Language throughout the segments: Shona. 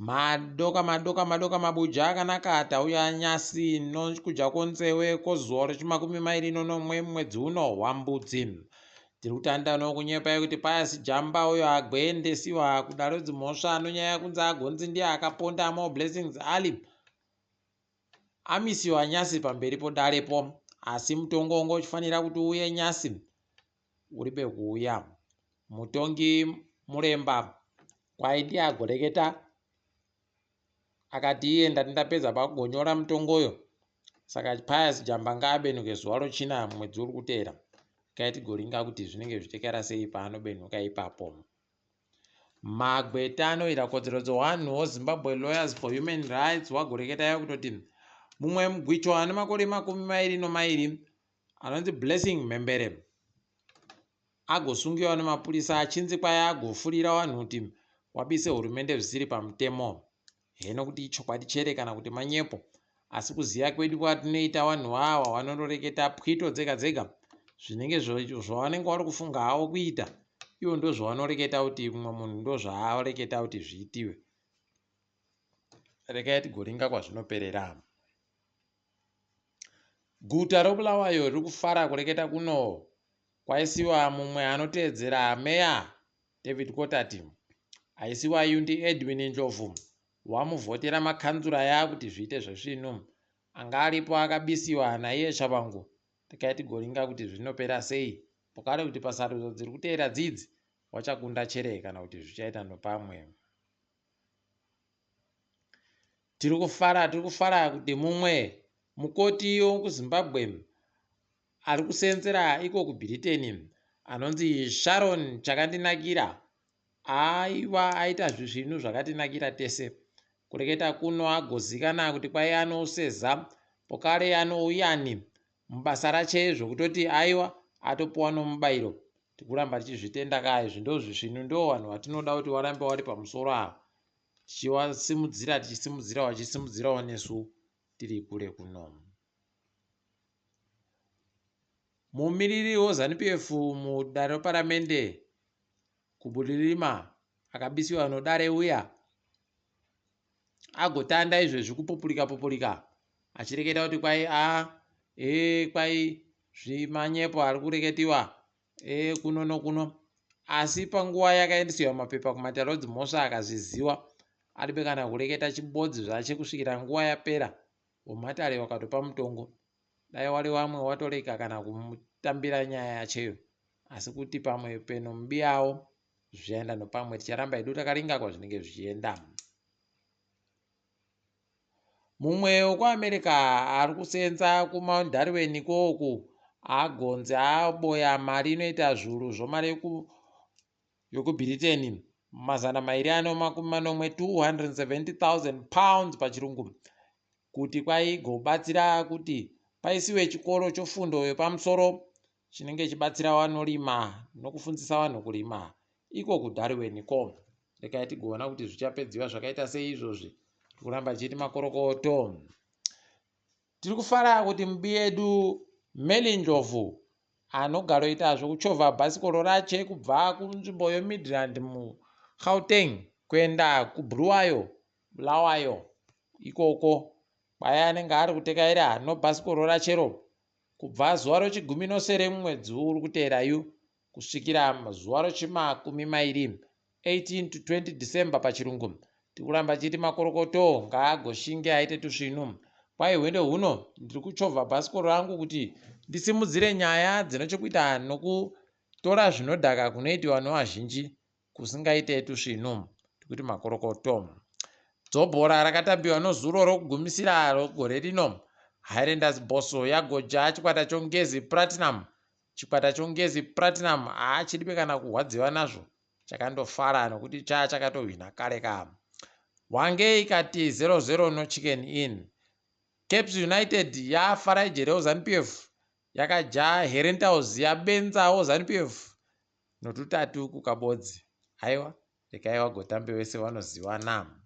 Madoka madoka madoka mabuja akanaka tauya nyasi nokudya kwonzewe kwozuva rechimakumi mairi nonomwe mumwedzi uno waMbudzi. Tiri kutanda nokunyepai kuti Pius Jamba uyo agwendesiwa kudare redzimhosva nonyaya yekunzi agonzi ndiye akaponda More Blessings Ali amisiwa nyasi pamberi podarepo asi mutongo wanga uchifanira kuti uuye nyasi uribe kuuya. Mutongi Muremba kwai ndiye agoreketa akati iye ndati ndapedza pakugonyora mutongo uyo saka Pius Jamba ngaabenuke zuva rochina mwedzi uri kuteera. Kai tigoringa kuti zvinenge zvichitekaira sei paanobenuka ipapo. Magweta anoira kodzero dzevanhu weZimbabwe Lawyers for Human Rights wagoreketa yakutoti mumwe mugwicho ane makore 22 anonzi Blessing Mhembere agosungiwa nemapurisa achinzi kwai agofurira vanhu kuti wabise hurumende zvisiri pamutemo. Heno kuti ichokwadi chere kana kuti manyepo asi kuziva kwedu kwatinoita vanhu awa vanonoreketa pwito dzega dzega zvinenge zvavanenge vari kufunga havo kuita ivo ndozvavanoreketa kuti mumwe munhu ndozvaareketa kuti zviitiwe. Rekai tigoringa kwazvinoperera. Guta roBulawayo riri kufara kureketa kuno kwaisiwa mumwe anoteedzera meya David Kotati. Aisiwa yu ndiEdwin Ndlovu wamuvhotera makanzura aya kuti zviite zvesvinu. Anga aripo akabisiwa naiye Tshabangu. Rekai tigoringa kuti zvinopera sei pokare kuti pasarudzo dziri kuteera dzidzi wachakunda chere kana kuti zvichaita nopamwe. Tiri kufara tiri kufara kuti mumwe mukoti wekuZimbabwe ari kuseenzera iko kuBritain anonzi Sharon Chakandinakira aiwa aita zvisvinu zvakatinakira tese. Kureketa kuno agozikana kuti kwai anouseza pokare anouyani mubasa rache zvekutoti aiwa atopuwa nomubairo. Tikuramba tichizvitenda ka izvi ndozvisvinu ndo vanhu vatinoda kuti varambe vari pamusoro ava. Tichivasimudzira tichisimudzira vachisimudzirawo nesu tiri kure kuno. Mumiriri weZanu PF mudare reparamende kuBulilima akabisiwa nodare uya agotanda izvezvi kupupurika pupurika achireketa kuti kwai a e kwai zvimanyepo ari kureketiwa e kuno nokuno asi panguva yakaendesiwa mapepa kumatare edzimhosva akazviziwa aribe kana kureketa chibodzi zvache kusvikira nguva yapera wematare wakatopa mutongo dai wari wamwe watorega kana kumutambira nyaya yacheyo asi kuti pamwe peno mubiyawo zvichaenda nopamwe ticharamba hedu takaringa kwazvinenge zvichienda. Mumwe wekuAmerica ari kuseenza kuMount Darwin ikoku agonzi aboya mari inoita zviuru zvomari yokuBritain 270,000 £270,000 pachirungu kuti kwaigobatsira kuti paisiwe chikoro chofundo yepamusoro chinenge chibatsira vanorima nokufundzisa vanhu kurima iko kuDarwin ko. Rekai tigoona kuti zvichapedziwa zvakaita sei izvozvi. Tikuramba tichiti makorokoto. Tiri kufara kuti mubi yedu Melly Ndlovu anogaroita zvekuchovha bhasikoro rache kubva kunzvimbo yeMidrand muGauteng kuenda kuBulawayo Bulawayo ikoko kwaye anenge ari kutekaira nobhasikoro rachero kubva zuva rochigumi nosere mumwedzi uri kuteera yu kusvikira zuva rochimakumi mairi 18 to 20 December pachirungu. Tikuramba tichiti makorokoto ngaagoshinge aite tusvinu. Kwai hwendo huno ndiri kuchovha bhasikoro rangu kuti ndisimudzire nyaya dzine chekuita nokutora zvinodhaka kunoitiwa nevazhinji kusingaite tusvinu. Tikuti makorokoto. Dzobhora rakatambiwa nozuro rokugumisira rogore rino. Highlanders Bosso yagoja chikwata choNgezi Platinum Chikwata choNgezi Platinum haachidi kana kurwadziwa nazvo, chakandofara nokuti chaa chakatohwina kare ka. Hwange ikati 0-0 noChicken Inn. Caps United yafara ijerewo Zanu-PF yakaja Herentals yabenzawo Zanu-PF notutatu kukabodzi. Haiwa, rekai vagotambe vese vanoziwana.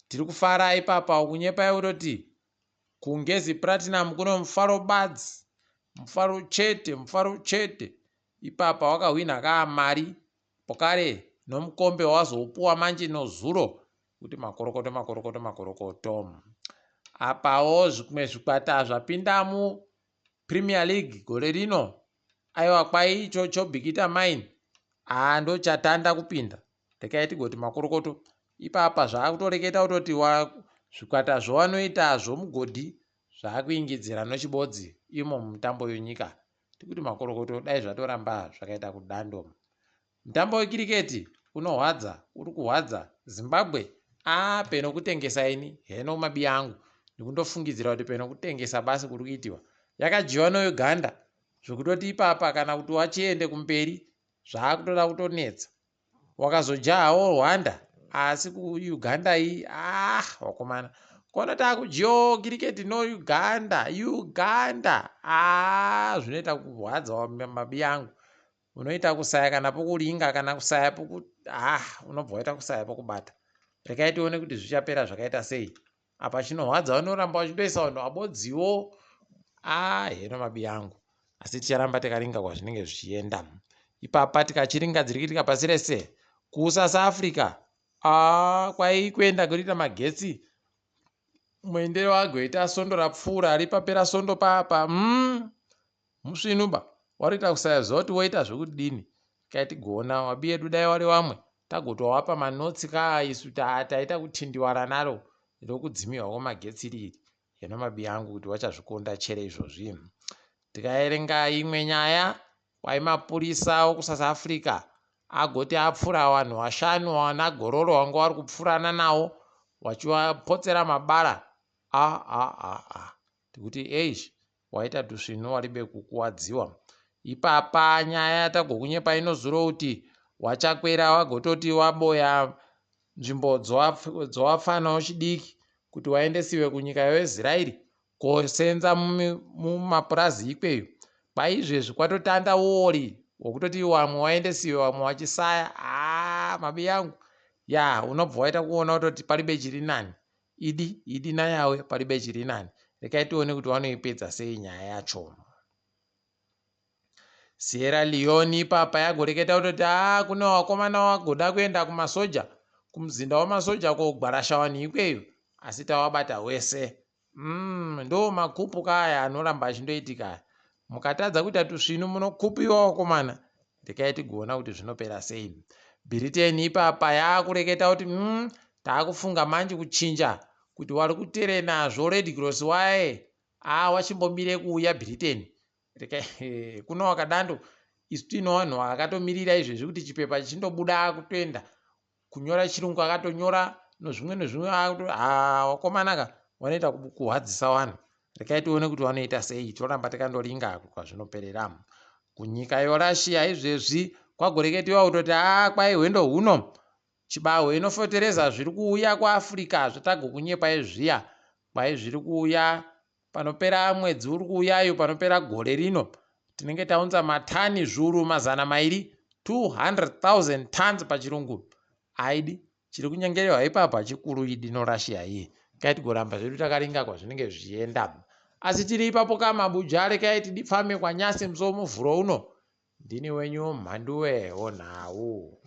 Tiri kufara ipapa ukunyepa iwe kutoti kuNgezi Platinum kune mufaro badzi mufaro chete mufaro chete ipapa wakahwinha kaa mari pokare Nomukombe wazoupuwa manje nozuro kuti makorokoto makorokoto makorokoto. Apawo zvimwe zvikwata zvapinda muPremier League gore rino. Aiwa kwai ichocho Bikita Mine haa ndochatanda kupinda. Rekai tigoti makorokoto. Ipapa zvaakutoreketa kutoti zvikwata zvowanoita zvomugodhi zvaakuingidzira nochibodzi imo mumutambo yonyika. Tikuti makorokoto dai zvatoramba zvakaita kudando. Mutambo wekiriketi unohwadza, uri kuhwadza. Zimbabwe aa peno kutengesa ini heno mabiya angu ndikundofungidzira kuti peno kutengesa basi kuri kuitiwa. Yakadyiwa noUganda zvekutoti ipapa kana kuti wachiende kumberi zvaakutoda kutonetsa. Wakazojahawo Rwanda asi kuUganda iyi ah wakomana kona takudyiwawo kiriketi noUganda Uganda ah zvinoita kurwadza mabiya angu. Unoita kusaya kana pokuringa kana kusaya poku ah unobva waita kusaya pokubata. Rekai tione kuti zvichapera zvakaita sei. Apa chinohwadza vanoramba vachindoisa vanhu vabodziwo. Ah heno mabi angu. Asi ticharamba takaringa kwazvinenge zvichienda. Ipapa tikachiringa dziri kuitika pasi rese. KuSouth Africa ah kwai kuenda kuriita magetsi muendero wagoita sondo rapfuura ripapera sondo papa Musvinu ba warikuita kusaziva kuti woita zvekudini kai tigoona wabi yedu dai wari wamwe tagotowapa manotsi kaa isu taita kutindiwara naro rokudzimiwa kwemagetsi iri iri heno mabi angu kuti wachazvikonda chere izvozvi. Tikaerenga imwe nyaya kwai mapurisa okuSouth Africa agoti apfura vanhu vashanu vana gororo vanga vari kupfurana nawo vachivapotsera mabara a a a a tikuti eish Waita tusvinu waribe kukuwadziwa. Ipapa nyaya yatagokunyepa inozuro kuti wachakwera wagototi waboya nzvimbo dzowapfana wechidiki kuti waendesiwe kunyika yoIzirairi kosenza mumapurazi ikweyo. Kwaizvezvi kwatotanda uori hwekutoti wamwe waendesiwe wamwe wachisaya. Haa mabi yangu ya unobva waita kuona kutoti paribe chiri nani. Idi, idi naYawe paribe chiri nani. Rekai tione kuti wanoipedza sei nyaya yacho. Sierra Leone ipapa yagoreketa kutoti haa kune wakomana wagoda kuenda kumasoja kumuzinda wamasoja kogwarasha vanhu ikweyo asi tawabata wese. Ndo makupu kaya anoramba achindoitika aya. Mukatadza kuita tusvinu munokupiwa wakomana. Rekai tigoona kuti zvinopera sei. Britain ipapa yakureketa kuti takufunga manje kuchinja kuti wari kuterenazvo Red Cross waye ah wachimbomire kuuya Britain. Rekai kuno wakadando isu tiine vanhu vakatomirira izvezvi kuti chipepa chichindobuda akutoenda kunyora chirungu akatonyora nozvimwe nezvimwe haa wakomanaka wanoita kuhwadzisa vanhu rekai tione kuti vanoita sei toramba takandoringa kwazvinoperera kunyika yorussia izvezvi kwagoreketiwa kutoti haa kwai hwendo huno chibahwe inofotereza zviri kuuya kuafrica zvatagokunyepai zviya kwai zviri kuuya Panopera mwedzi uri kuuyayo, panopera gore rino, tinenge taunza matani zviuru 200, 200,000 tons pachirungu. Aidi, chiri kunyengererwa ipapo chikuru idi noRussia iyi. Kai tigoramba zvedu takaringa kwazvinenge zvichienda. Asi tiri ipapo ka mabuja, rekai tidipfame kwanyasi musi womuvhuro uno. Ndini wenyu Mhanduwe wonhau.